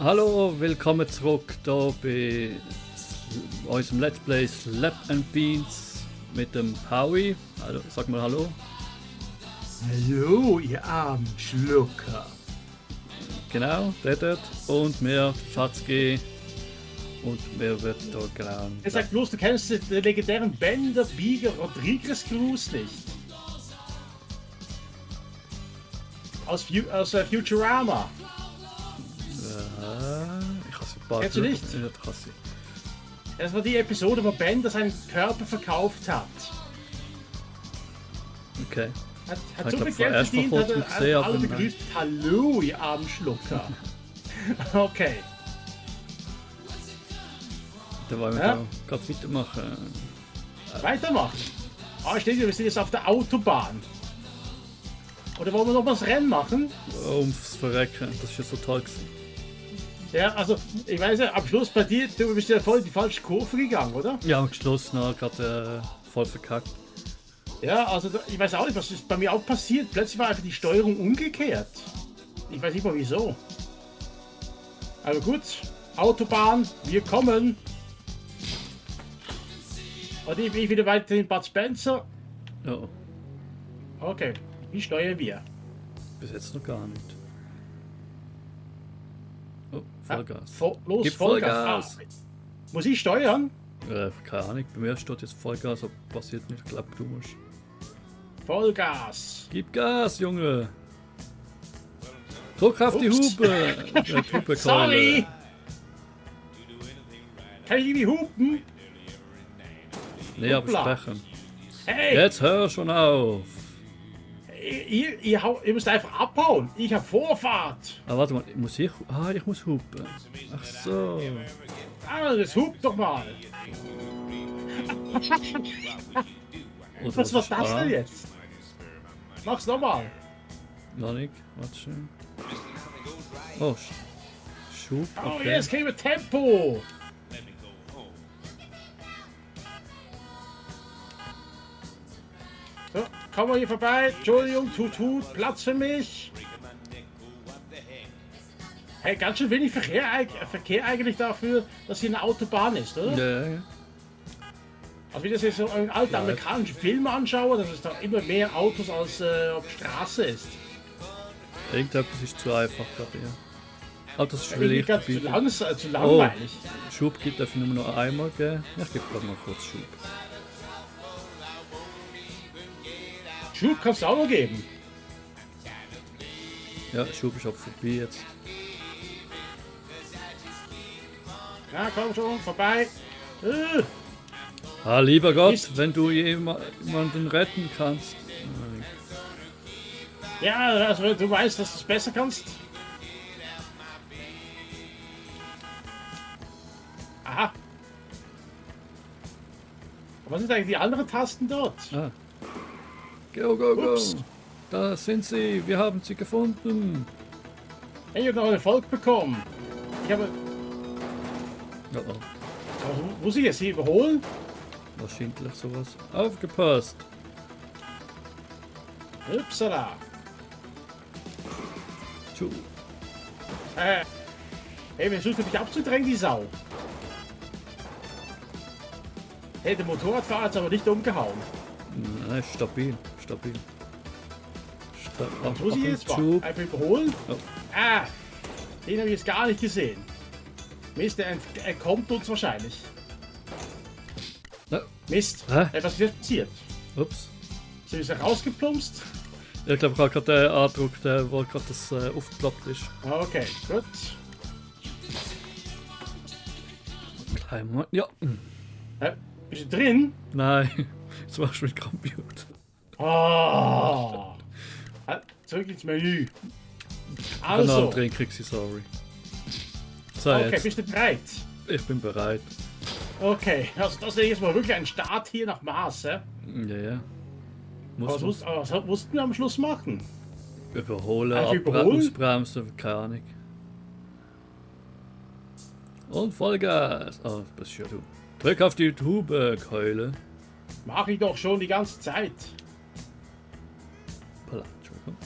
Hallo, willkommen zurück hier bei unserem Let's Play Slap and Beans mit dem Howie. Also, sag mal Hallo. Hallo, ihr armen Schlucker. Genau, der dort. Und mir, Schatzki. Und wer wird da genau? Er sagt bloß, du kennst den legendären Bender Bieger Rodriguez Cruz nicht. Aus Futurama. Ich habe ein paar. Kennst du nicht? Ja, das kann sein. Das war die Episode, wo Bender seinen Körper verkauft hat. Okay. Hat Ich so glaub, viel Geld erst verdient, vor hat kurzem er gesehen, alle aber begrüßt. Hallo, ihr armen Schlucker. Okay. Da wollen wir Ja? gerade weitermachen. Weitermachen. Steht, wir sind jetzt auf der Autobahn. Oder wollen wir noch mal das Rennen machen? Ums Verrecken, das ist ja so toll gewesen. Ja, also, ich weiß ja, am Schluss bei dir, du bist ja voll in die falsche Kurve gegangen, oder? Ja, am Schluss noch gerade voll verkackt. Ja, also, ich weiß auch nicht, was ist bei mir auch passiert. Plötzlich war einfach die Steuerung umgekehrt. Ich weiß nicht mal wieso. Aber gut, Autobahn, wir kommen. Und ich bin wieder weiter in Bad Spencer. Ja, Okay, wie steuern wir? bis jetzt noch gar nicht. Oh, Vollgas. Los, Gib Vollgas. Vollgas. Muss ich steuern? Keine Ahnung, bei mir steht jetzt Vollgas, aber passiert nicht. Ich glaube, du musst. Vollgas. Gib Gas, Junge! Druck auf die Ups. Hupe! Hupe Sorry! Kann ich irgendwie hupen? Nee, aber Hoppla. sprechen. Hey, Jetzt hör schon auf! ihr müsst einfach abhauen. Ich habe Vorfahrt. Ah, warte mal, muss ich. Ah, ich muss hupen. Ach so. Ah, das hupt doch mal. Oder Was war ist das A? denn jetzt? Mach's nochmal. Noch nicht, warte schön. Oh, Schub, Oh, okay. jetzt kriegen wir Tempo. So, kommen wir hier vorbei. Entschuldigung, tut, Platz für mich. Hey, ganz schön wenig Verkehr eigentlich dafür, dass hier eine Autobahn ist, oder? Ja. Also wie das jetzt so einen alten amerikanischen Film anschaue, dass es da immer mehr Autos als auf der Straße ist. Irgendetwas ist zu einfach, glaube ich. Ja. Aber das ist Irgendwie vielleicht ganz zu langweilig. Schub gibt dafür nur noch einmal geben. Ja, ich gebe gerade mal kurz Schub. Schub kannst du auch noch geben. Ja, Schub ist auch vorbei jetzt. Ja, komm schon, vorbei. Ah, lieber Gott, Mist. wenn du jemanden retten kannst. Ja, also du weißt, dass du es besser kannst. Aha. Was sind eigentlich die anderen Tasten dort? Ah. Go, go, go! Ups. Da sind sie, wir haben sie gefunden. Hey, ich habe noch einen Erfolg bekommen. Ich habe... Oh, oh. Also, muss ich jetzt hier überholen? Wahrscheinlich sowas. Aufgepasst! Upsala. Schub. Hey, wer versucht mich abzudrängen, die Sau? Hey, der Motorradfahrer hat es aber nicht umgehauen. Nein, stabil, stabil. Was muss ich jetzt machen? Schub. Einfach überholen? Oh. Ah, den habe ich jetzt gar nicht gesehen. Mist, er kommt uns wahrscheinlich. Ja. Mist, Hä? was ist jetzt passiert? Ups. Sind wir rausgeplumpst? Ich glaube, ich habe gerade den Andruck, wo gerade das aufgeploppt ist. Okay, gut. Kleinen Moment. Ja. Bist du drin? Nein, jetzt machst du mit Computer. Ah. Zurück ins Menü. Also. Also, Drin krieg sie, sorry. So, okay, jetzt. bist du bereit? Ich bin bereit. Okay, also das ist jetzt mal wirklich ein Start hier nach Maß, hä? Ja, ja. Was Muss mussten wir am Schluss machen? überholen, Einfach überholen? ausbremsen, keine Ahnung. Und Vollgas. Oh, das ist ja du. Drück auf die Tube, Keule. Mach ich doch schon die ganze Zeit. Hoppala, Entschuldigung.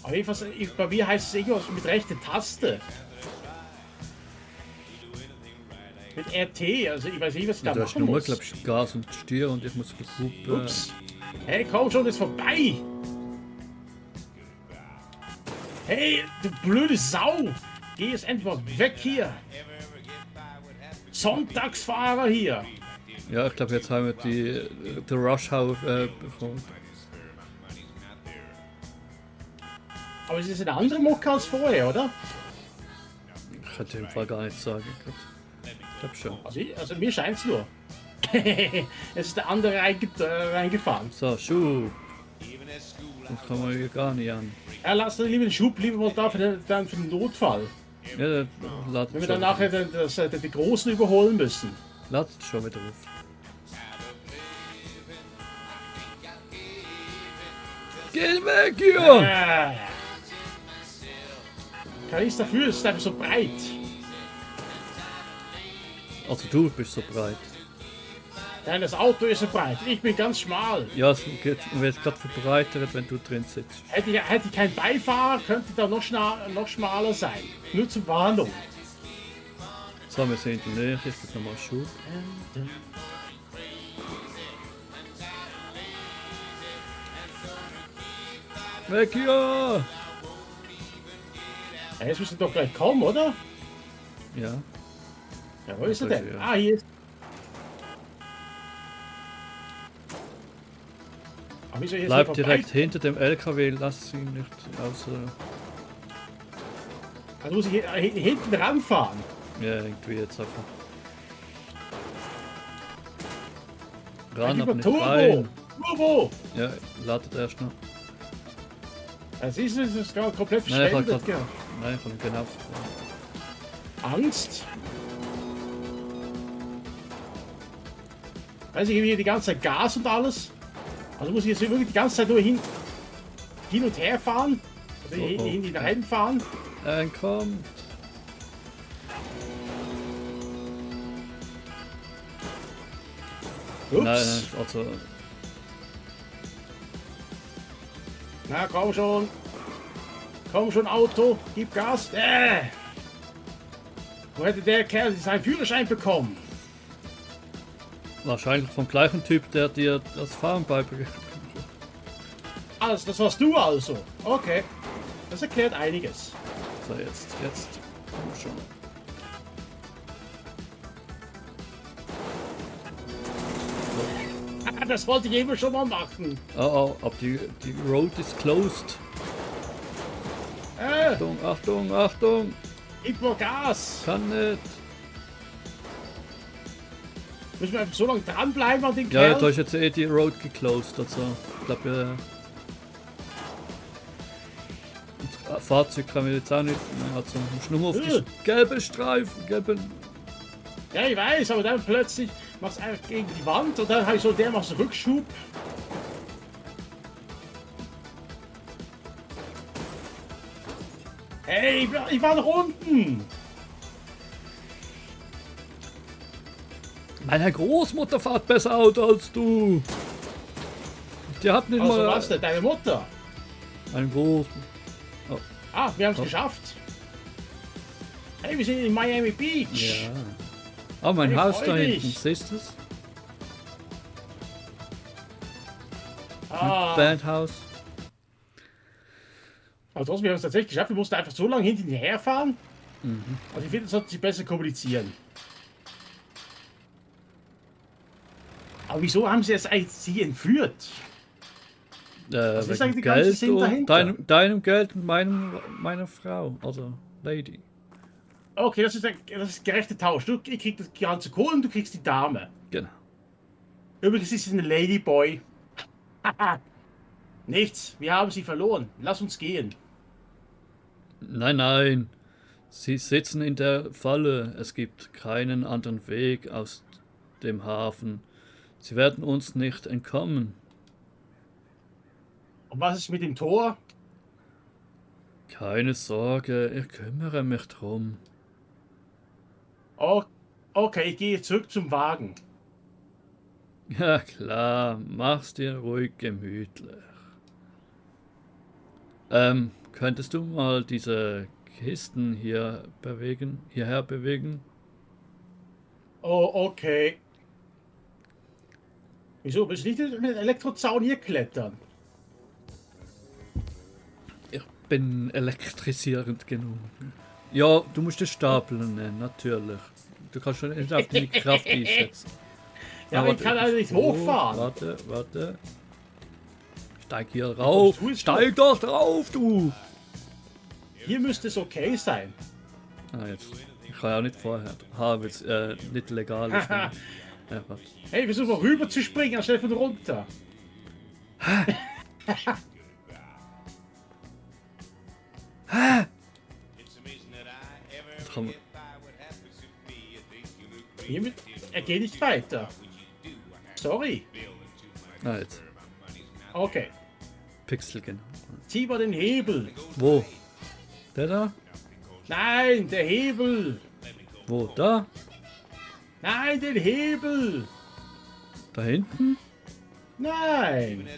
Aber jedenfalls, bei mir heißt es irgendwas mit rechter Taste. Mit RT, also ich weiß nicht, was ich da Du hast machen nur, muss. glaube ich, Gas und Stier und ich muss die Hupe. Ups. Hey, komm schon, ist vorbei. Hey, du blöde Sau. Geh jetzt endlich mal weg hier. Sonntagsfahrer hier. Ja, ich glaube, jetzt haben wir die Rush Hour bekommen. Aber es ist eine andere Mucke als vorher, oder? Ich kann den Fall gar nicht sagen. Ich glaube schon. Also mir scheint es nur. Es ist der andere reingefahren. So, Schuh. Das kann man hier gar nicht an. Ja, lass lieber den Schub lieber mal da für den Notfall. Ja, ladet Wenn wir schon, dann nachher die Großen überholen müssen. ladet schon wieder auf. Geh weg hier! Kann nichts dafür, es ist einfach so breit. Also du bist so breit. Nein, das Auto ist so breit. Ich bin ganz schmal. Ja, es wird gerade verbreitert, wenn du drin sitzt. Hätte ich keinen Beifahrer, könnte ich da noch schmaler sein. Nur zur Warnung. So, wir sind in der Nähe, ich gebe nochmal Schub. Weg hier! Ja, jetzt müssen wir doch gleich kommen, oder? Ja, Ja, wo ist er denn? Ja. Ah, hier ist. Aber wieso hier bleib so direkt vorbei? hinter dem LKW, lass ihn nicht außer. Also muss ich hinten ranfahren. Ja, irgendwie jetzt einfach. Dann Ran, gib aber mal nicht Turbo! rein. Turbo! Ja, ladet erst noch. Das ist gerade komplett Nein, ich verschwendet. hab grad, nein, ich hab genau. Angst. Weiß ich, hier die ganze Zeit Gas und alles. Also muss ich jetzt wirklich die ganze Zeit nur hin und her fahren. Also Oh, oh. hin und rein fahren. Kommt. Ups. Nein, also. Na komm schon. Komm schon, Auto. Gib Gas. Wo hätte der Kerl seinen Führerschein bekommen? Wahrscheinlich vom gleichen Typ, der dir das Fahren beibringt. Alles, das warst du also. Okay. Das erklärt einiges. So, jetzt. Komm schon. Ah, das wollte ich eben schon mal machen. Oh, ab die Road is closed. Achtung, Achtung, Achtung! Gib mal Gas. Kann nicht. Müssen wir einfach so lange dranbleiben an den Ja, Kerl? da ist jetzt die Road geclosed. Also, ich glaube, das Fahrzeug kann man jetzt auch nicht. Also, musst nur auf die gelben Streifen, gelben. Ja, ich weiß, aber dann plötzlich machst du einfach gegen die Wand und dann habe ich so dermaßen Rückschub. Hey, ich war noch unten. Meine Großmutter fährt besser Auto als du. Die hat nicht Also mal. was denn, deine Mutter? Meine Großmutter. Ah, wir haben es geschafft. Hey, wir sind in Miami Beach. Ja. Ah, mein Hey, Haus freu da dich. hinten, siehst du es? Ah, Bandhaus. aber trotzdem, wir haben es tatsächlich geschafft. Wir mussten einfach so lange hinter her fahren. Also ich finde, das sollten sie besser kommunizieren. Aber wieso haben sie jetzt eigentlich sie entführt? Was ist Wegen eigentlich der ganze Geld Sinn und dahinter? deinem Geld und meiner Frau, also Lady. Okay, das ist gerechter Tausch. Ich krieg das ganze Kohle und du kriegst die Dame. Genau. Übrigens ist sie eine Ladyboy. Nichts, wir haben sie verloren. Lass uns gehen. Nein. Sie sitzen in der Falle. Es gibt keinen anderen Weg aus dem Hafen. Sie werden uns nicht entkommen. Und was ist mit dem Tor? Keine Sorge, ich kümmere mich drum. Oh, okay, ich gehe zurück zum Wagen. Ja klar, mach's dir ruhig gemütlich. Könntest du mal diese Kisten hierher bewegen? Oh, okay. Wieso? Willst du nicht mit dem Elektrozaun hier klettern? Ich bin elektrisierend genug. Ja, du musst den Stapel nehmen, natürlich. Du kannst schon nicht auf deine Kraft einsetzen. Ja, aber ich kann also nicht hochfahren. Warte. Steig hier rauf. Steig doch drauf, du! Hier müsste es okay sein. Ah, jetzt. Ich kann ja auch nicht vorher. Weil es nicht legal ist. Ja, warte. Hey, versuch mal rüber zu springen, anstelle von runter. Jetzt kann man. Hiermit, er geht nicht weiter. Sorry. Ah, jetzt. Okay. Pixel, genau. Zieh mal den Hebel. Wo? Der da? Nein, der Hebel. Wo? Da? Nein, den Hebel. Da hinten? Nein.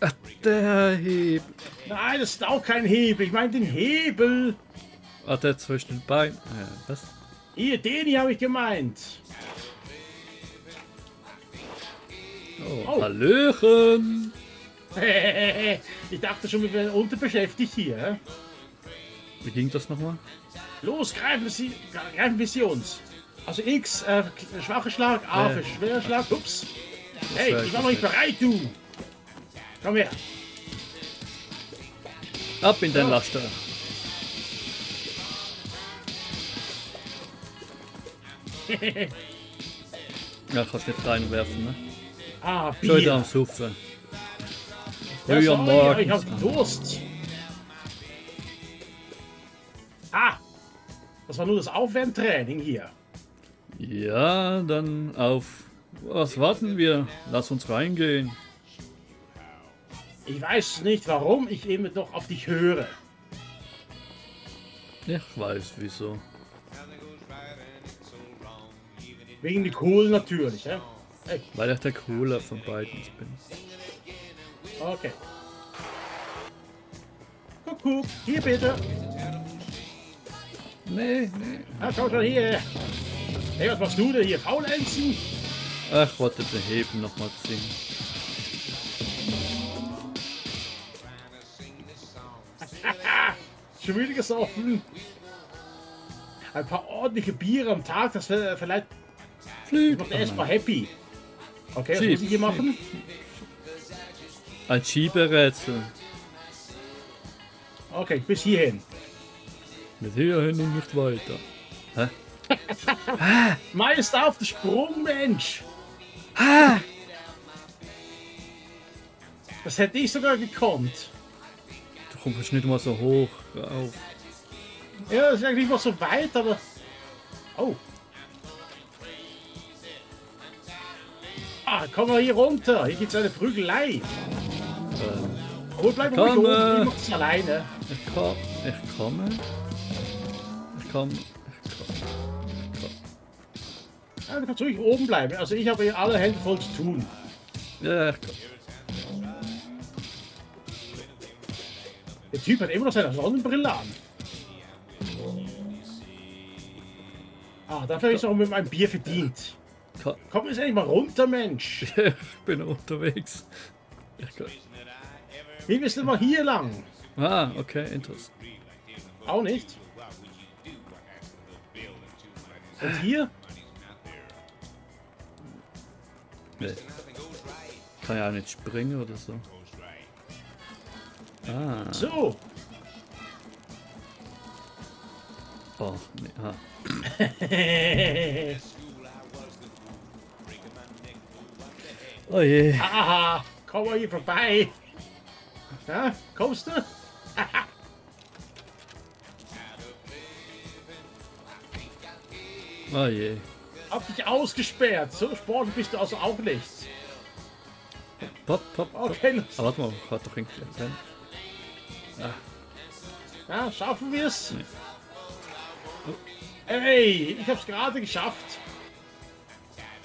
Ach, der Hebel. Nein, das ist auch kein Hebel. Ich meine den Hebel. Ah, der zwischen den Beinen. Was? Hier, den hier habe ich gemeint. Oh, Hallöchen! Ich dachte schon, wir wären unterbeschäftigt hier. Wie ging das nochmal? Los, greifen wir sie uns. Also X, schwacher Schlag, A für schwerer Schlag. Ups. Hey, ich war noch nicht bereit, du. Komm her. Ab in den Laster. Ja, kannst nicht reinwerfen, ne? Ah, Schon wieder Bier. am Suffen. Ja, Früh am sorry, ich Morgen. hab Durst. Ah, das war nur das Aufwärmtraining hier. Ja, dann auf. Was warten wir? Lass uns reingehen. Ich weiß nicht, warum ich eben noch auf dich höre. Ich weiß wieso. Wegen die Kohlen natürlich, ja? Hey, Weil ich der Cooler von beiden bin. okay. Kuckuck, hier bitte. Nee. Ah, komm schon hier. Hey, was machst du denn hier? Faulenzen? Ach, ich wollte den Heben nochmal ziehen. Schon wieder gesoffen. Ein paar ordentliche Biere am Tag, das vielleicht Flügt. macht erstmal happy. Okay, was Schieb, muss ich hier machen? Ein Schieberätsel. Okay, bis hierhin. Mit hierhin und nicht weiter. Hä? Meister auf den Sprung, Mensch! Das hätte ich sogar gekonnt. Du kommst nicht mal so hoch rauf. Ja, das ist eigentlich noch so weit, aber... Oh. Ah, komm mal hier runter. Hier gibt's eine Prügelei. Oh, bleib ruhig Komm, oben. Ich mach das alleine. Ich komme. Ja, du kannst ruhig oben bleiben. Also ich habe hier alle Hände voll zu tun. Ja, ich komme. Der Typ hat immer noch seine Sonnenbrille an. Ah, dafür habe ich es auch mit meinem Bier verdient. Komm jetzt endlich mal runter, Mensch. Ich bin unterwegs. Wie bist du mal hier lang? Ah, okay, interessant. Auch nicht. Und hier? Nee. Kann ja auch nicht springen oder so. Ah. So. Oh, nee. Ah. Oh je. Aha, komm mal hier vorbei. Ja, kommst du? Oh je. Hab dich ausgesperrt. So sportlich bist du also auch nicht. Pop. Okay, los. Ah, warte mal, hat doch irgendwie. Ja, schaffen wir es? Nee. Hey, ich hab's gerade geschafft.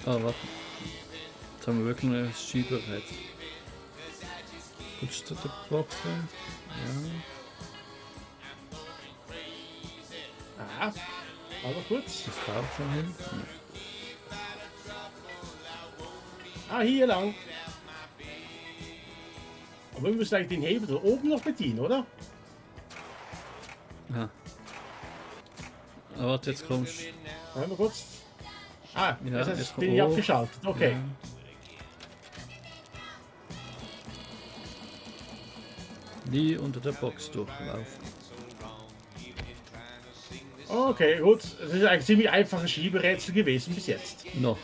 Ah, warte. Jetzt haben wir wirklich ein Schieberät. Rutschst du die Box rein? Ja. Aha. Aber kurz. Das kam schon hin. Ah, hier lang. Aber wir müssen eigentlich den Hebel da oben noch bedienen, oder? Ja. Aber warte, jetzt kommst Warte mal kurz. Ah, Ja, das heißt, jetzt bin ich hoch. abgeschaltet. Okay. Ja. Nie unter der Box durchlaufen. Okay, gut. Das ist ein ziemlich einfaches Schieberätsel gewesen bis jetzt. Noch.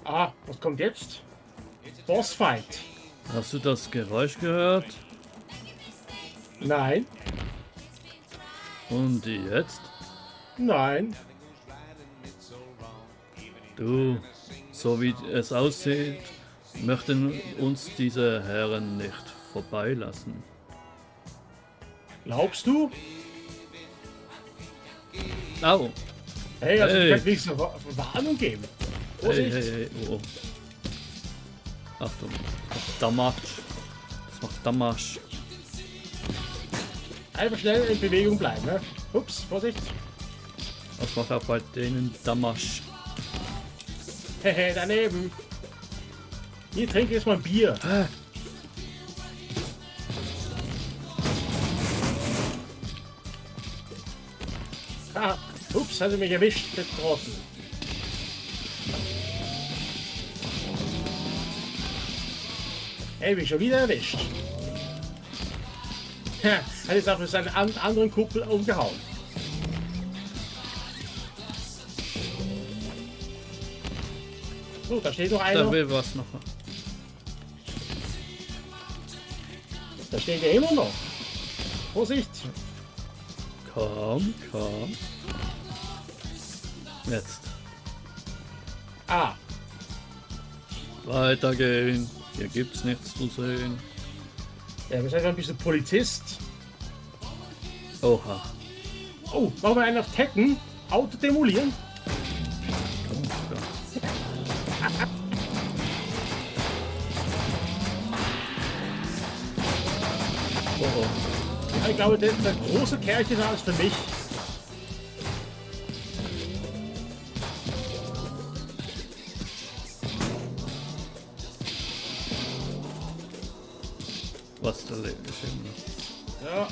Ah, was kommt jetzt? Bossfight. Hast du das Geräusch gehört? Nein, Und jetzt? nein. Du, so wie es aussieht, möchten uns diese Herren nicht vorbeilassen. Glaubst du? Au! Hey, also Hey. ich kann wenigstens eine Warnung geben. Hey, Vorsicht. hey, hey, oh. Achtung, das macht Damage. Das macht Damage. Einfach schnell in Bewegung bleiben. Ne? Ups, Vorsicht. Das macht auch bei denen Damage. Hehe, daneben. Hier, trinke jetzt mal ein Bier. Ah, Ah, ups, hat er mich erwischt, der Trottel. Hey, bin schon wieder erwischt. Ha, hat jetzt auch für seine anderen Kuppel umgehauen. So, da steht noch da einer. will was noch. Da steht er immer noch. Vorsicht. Komm, komm. Jetzt. Ah, Weitergehen. Hier gibt's nichts zu sehen. ja, wir sind ein bisschen Polizist. Oha. Oh, machen wir einen auf Tekken. Auto demolieren. Komm, ja. Oh, oh. Ja, ich glaube, der große Kerlchen da ist für mich. Was der Leben ist. Ja.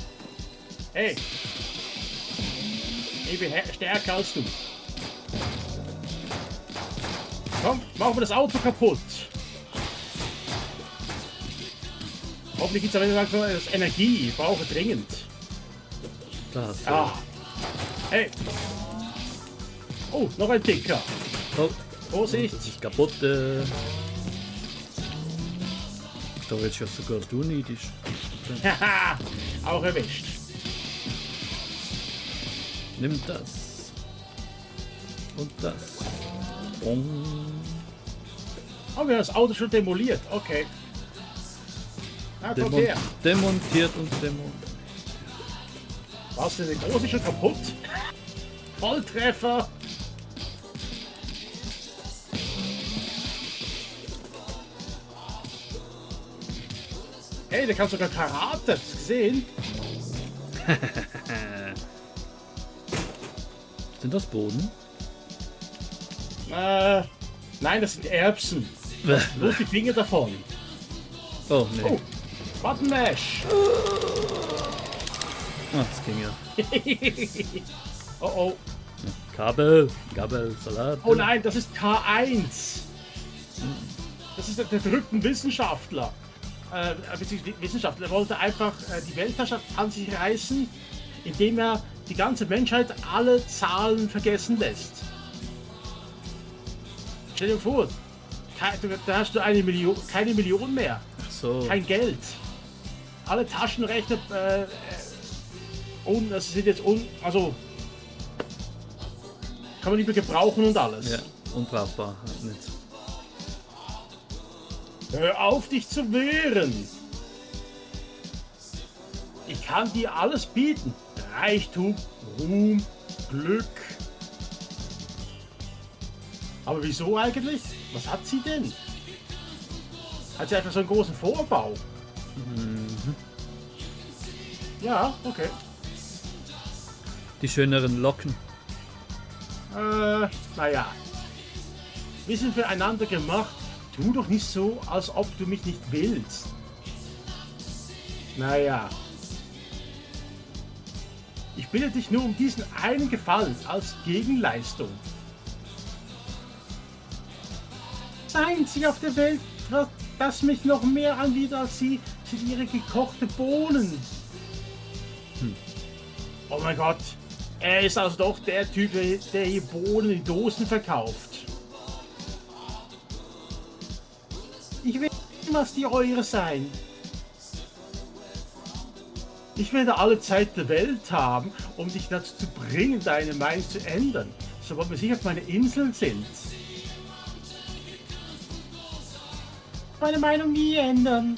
Hey. Ich bin stärker als du. Komm, machen wir das Auto kaputt. Hoffentlich gibt es am Ende langsam das Energie. Ich brauche dringend. Da hast du. Ah. Hey. Oh, noch ein Dicker. Oh, Vorsicht. das ist kaputt. Da willst ja sogar du niedisch. Haha, auch erwischt. Nimm das. Und das. Bong. Oh, wir haben das Auto schon demoliert. Okay. Na, kommt her. Demontiert und demontiert. Was, der große ist schon kaputt? Volltreffer. Hey, der kann sogar Karate. Hast du gesehen? Sind das Boden? Nein, das sind Erbsen. Los die Finger davon. Oh, nee. Oh, Button Mash. Ah, das ging ja. Oh, oh. Kabel. Kabel, Salat. Oh nein, das ist K1. Das ist der verrückte Wissenschaftler. Beziehungsweise Wissenschaftler. Er wollte einfach die Weltherrschaft an sich reißen, indem er die ganze Menschheit alle Zahlen vergessen lässt. Stell dir vor, da hast du eine Million, keine Million mehr, Ach so. kein Geld. Alle Taschenrechner das sind jetzt also kann man nicht mehr gebrauchen und alles. Ja, unbrauchbar. Nicht. Hör auf, dich zu wehren. Ich kann dir alles bieten. Reichtum, Ruhm, Glück. Aber wieso eigentlich? Was hat sie denn? Hat sie einfach so einen großen Vorbau? Ja, okay. Die schöneren Locken. Naja. Wir sind füreinander gemacht. Tu doch nicht so, als ob du mich nicht willst. Naja. Ich bitte dich nur um diesen einen Gefallen als Gegenleistung. Das Einzige auf der Welt, das mich noch mehr anbietet als sie, sind ihre gekochte Bohnen. Oh mein Gott. Er ist also doch der Typ, der hier Bohnen in Dosen verkauft. Ich will niemals die eure sein. Ich werde alle Zeit der Welt haben, um dich dazu zu bringen, deine Meinung zu ändern, sobald wir sicher auf meiner Insel sind. Meine Meinung nie ändern.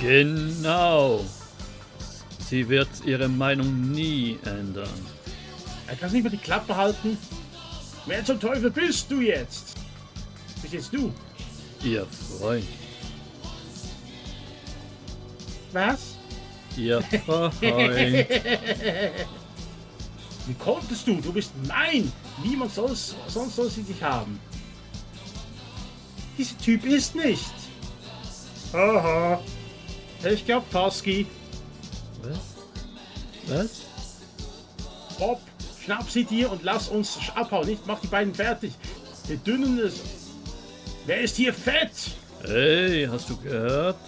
Genau. Sie wird ihre Meinung nie ändern. Er kann nicht mehr die Klappe halten. Wer zum Teufel bist du jetzt? Bist jetzt du? Ihr Freund. Was? Ihr Freund. Wie konntest du? Du bist mein! Niemand sonst soll sie dich haben. Dieser Typ ist nicht. Aha. Ich glaub, Fasky. Was? Bob, schnapp sie dir und lass uns abhauen. Nicht, mach die beiden fertig. Der Dünnen ist... Wer ist hier fett? Hey, hast du gehört?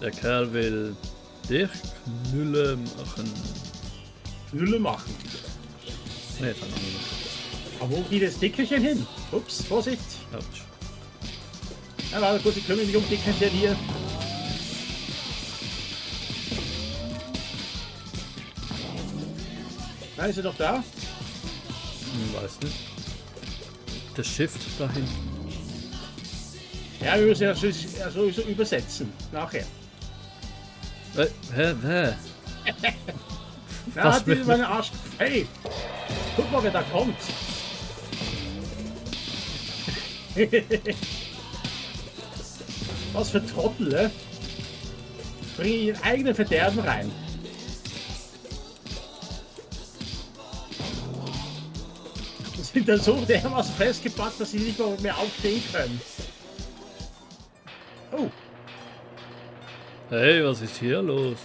Der Kerl will dich Knülle machen. Knülle machen. Nee, jetzt hat er nicht. Aber wo geht das Dickerchen hin? Ups, Vorsicht. Autsch. Ja, warte gut, ich kümmere mich um Dickerchen hier. Na, ist er doch da? Weiß nicht. Das Shift da hinten. Ja, wir müssen ja sowieso übersetzen. Nachher. Hä? Na, Was hat mit- dir meine Arsch... Hey! Guck mal, wer da kommt. Was für Trottel, ne? Bringen ihren eigenen Verderben rein. Die sind dann so dermaßen festgepackt, dass sie nicht mal mehr aufstehen können. Oh, Hey, was ist hier los?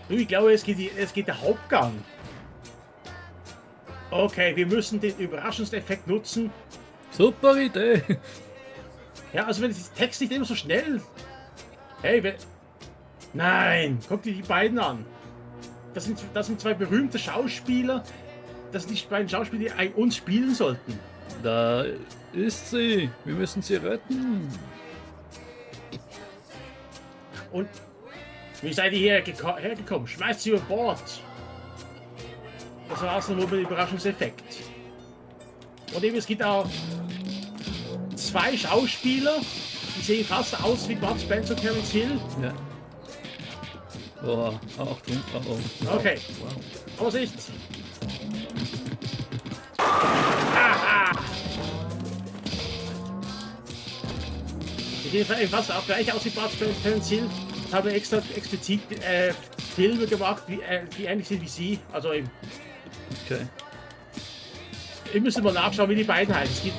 du, ich glaube, es geht der Hauptgang. Okay, wir müssen den Überraschungseffekt nutzen. Super Idee. Ja, also wenn der Text nicht immer so schnell... Hey, nein, guck dir die beiden an. Das sind zwei berühmte Schauspieler. Das sind die beiden Schauspieler, die uns spielen sollten. Da ist sie. Wir müssen sie retten. Und wie seid ihr hergekommen? Schmeißt sie über Bord. Das war also nur mit dem Überraschungseffekt. Und eben, es gibt auch zwei Schauspieler, die sehen fast aus wie Bud Spencer und Terence Hill. Ja. Boah, Achtung, oh. Okay, Wow. Vorsicht! Aha! Die sehen fast auch gleich aus wie Bud Spencer und Terence Hill. Ich habe extra explizit Filme gemacht, die ähnlich sind wie sie. Also eben. Okay. Ihr müsst mal nachschauen, wie die beiden heißen. Es gibt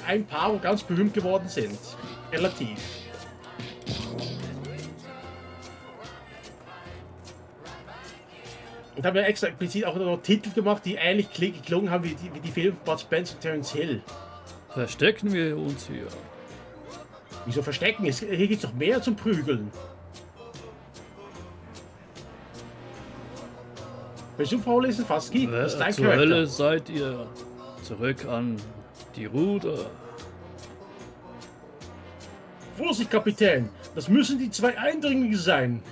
ein Paar, wo ganz berühmt geworden sind. Relativ. Und haben wir extra explizit auch noch Titel gemacht, die ähnlich geklungen haben wie die Filme von Bud Spencer und Terence Hill. Verstecken wir uns hier. Wieso verstecken? Hier gibt es doch mehr zum Prügeln. Willst du vorlesen, Fasky? Das ist Wer dein zur Charakter. Hölle seid ihr? Zurück an die Ruder. Vorsicht, Kapitän! Das müssen die zwei Eindringlinge sein.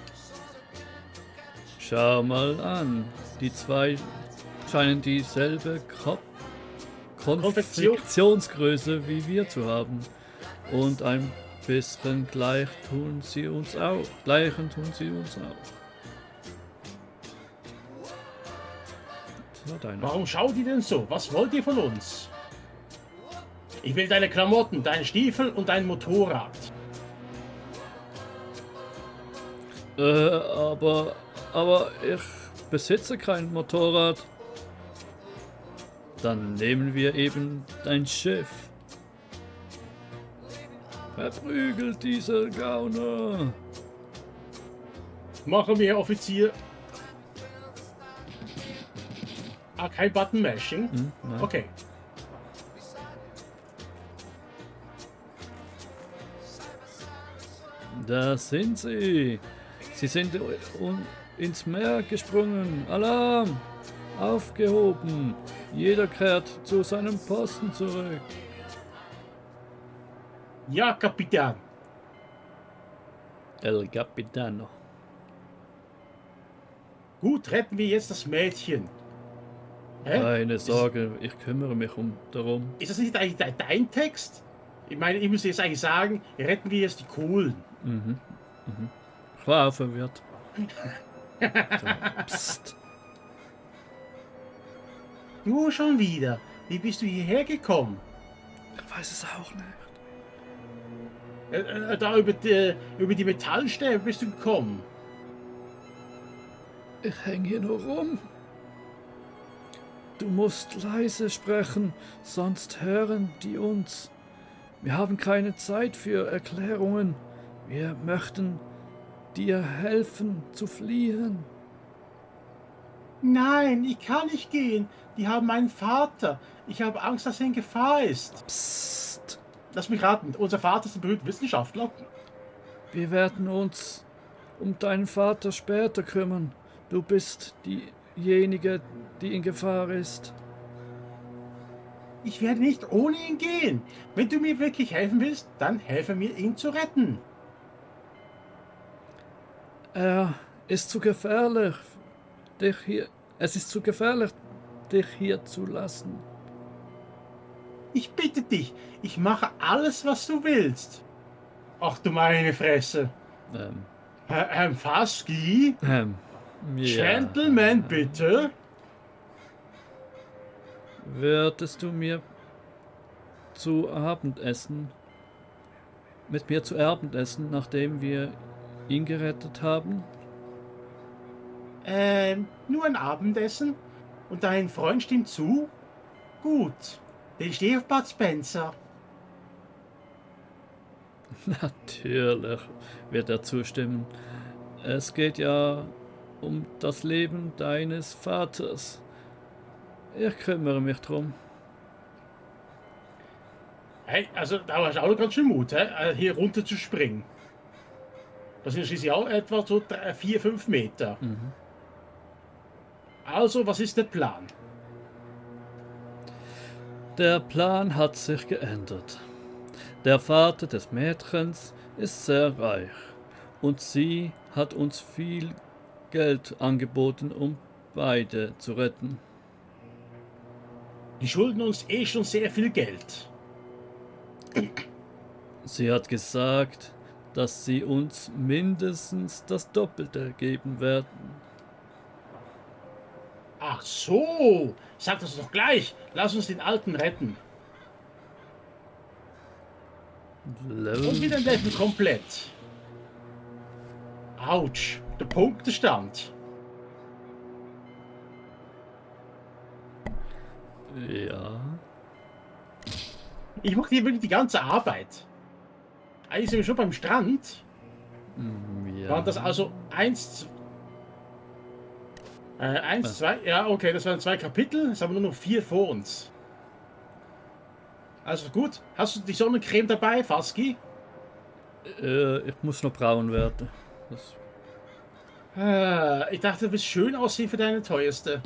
Schau mal an. Die zwei scheinen dieselbe Konfektionsgröße wie wir zu haben. Und ein bisschen gleich tun sie uns auch. Gleichen tun sie uns auch. So, deine. Warum schaut ihr denn so? Was wollt ihr von uns? Ich will deine Klamotten, deinen Stiefel und dein Motorrad. Aber ich besitze kein Motorrad. Dann nehmen wir eben dein Schiff. Verprügelt diese Gauner. Machen wir, Offizier. Ah, kein Button-Mashing? Nein. Okay. Da sind sie. Sie sind ins Meer gesprungen. Alarm! Aufgehoben. Jeder kehrt zu seinem Posten zurück. Ja, Kapitän. El Capitano. Gut, retten wir jetzt das Mädchen. Hä? Keine Sorge, ich kümmere mich darum. Ist das nicht eigentlich dein Text? Ich meine, ich müsste jetzt eigentlich sagen, retten wir jetzt die Kohlen. Ich war auch verwirrt. So, psst. Du schon wieder. Wie bist du hierher gekommen? Ich weiß es auch nicht. Da über die Metallstäbe bist du gekommen. Ich hänge hier nur rum. Du musst leise sprechen, sonst hören die uns. Wir haben keine Zeit für Erklärungen. Wir möchten dir helfen zu fliehen. Nein, ich kann nicht gehen. Die haben meinen Vater. Ich habe Angst, dass er in Gefahr ist. Psst. Lass mich raten, unser Vater ist ein berühmter Wissenschaftler. Wir werden uns um deinen Vater später kümmern. Du bist diejenige, die in Gefahr ist. Ich werde nicht ohne ihn gehen. Wenn du mir wirklich helfen willst, dann helfe mir, ihn zu retten. Er ist zu gefährlich, Es ist zu gefährlich, dich hier zu lassen. Ich bitte dich, ich mache alles, was du willst. Ach du meine Fresse. Herr Fasky? Ja. Gentleman, bitte. Würdest du mir mit mir zu Abendessen, nachdem wir ihn gerettet haben? Nur ein Abendessen? Und dein Freund stimmt zu? Gut, den stehe auf Bud Spencer. Natürlich wird er zustimmen. Es geht ja um das Leben deines Vaters. Ich kümmere mich drum. Hey, also da hast du auch ganz schön Mut, hier runter zu springen. Das sind schließlich auch etwa so 4-5 Meter. Also, was ist der Plan? Der Plan hat sich geändert. Der Vater des Mädchens ist sehr reich und sie hat uns viel Geld angeboten, um beide zu retten. Die schulden uns eh schon sehr viel Geld. Sie hat gesagt, dass sie uns mindestens das Doppelte geben werden. Ach so, sag das doch gleich. Lass uns den Alten retten. Und wieder ein Level komplett. Autsch, der Punktestand. Ja. Ich mache hier wirklich die ganze Arbeit. Eigentlich sind wir schon beim Strand. Ja. Waren das also 1, 2, ja okay, das waren 2 Kapitel, jetzt haben wir nur noch 4 vor uns. Also gut, hast du die Sonnencreme dabei, Fasky? Ich muss noch braun werden. Ich dachte, du willst schön aussehen für deine teuerste.